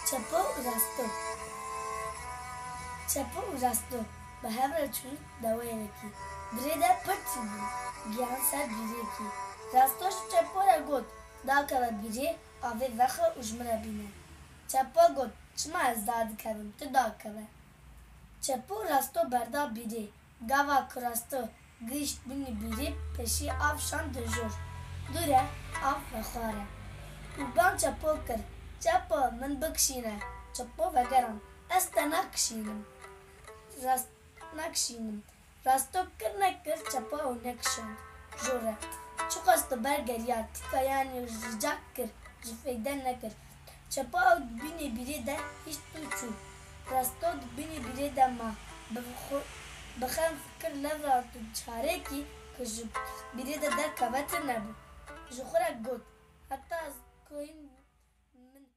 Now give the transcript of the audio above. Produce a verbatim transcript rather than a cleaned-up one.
Çepo û Rasto. Çepo û Rasto bi hev re çûn deweyekî. Birê de pir tî bû. Giyan ser bîrêkî. Rasto ji Çepo re got, "Dakeve bîrê, avê vexe û ji min re bîne." Çepo got, "Çima ez dadikevim, tu dakeve." Çepo Rasto berda bîrê. Gava ku Rasto gihişt binî bîrê, pêşî av şand jor. Dû re av vexware. Qurban Çepo kir, "Çepo, min bikişîne." Çepo vegerand, "Ez te nakişînim." Rast nakişînim. Rasto kir nekir, Çepo ew nekişand. Jor e. Çiqas tu bergeriya, tîka yanî rica kir, ji feyde nekir. Çepo ew di bînê bîrê de hişt û çû. Rasto di bînê bîrê de ma. Bi xwe, bi xem fikir lev ra tu çarekî ku ji bîrê de derkeve tune bû. Ji xwe re got, "Heta ez ku hîn min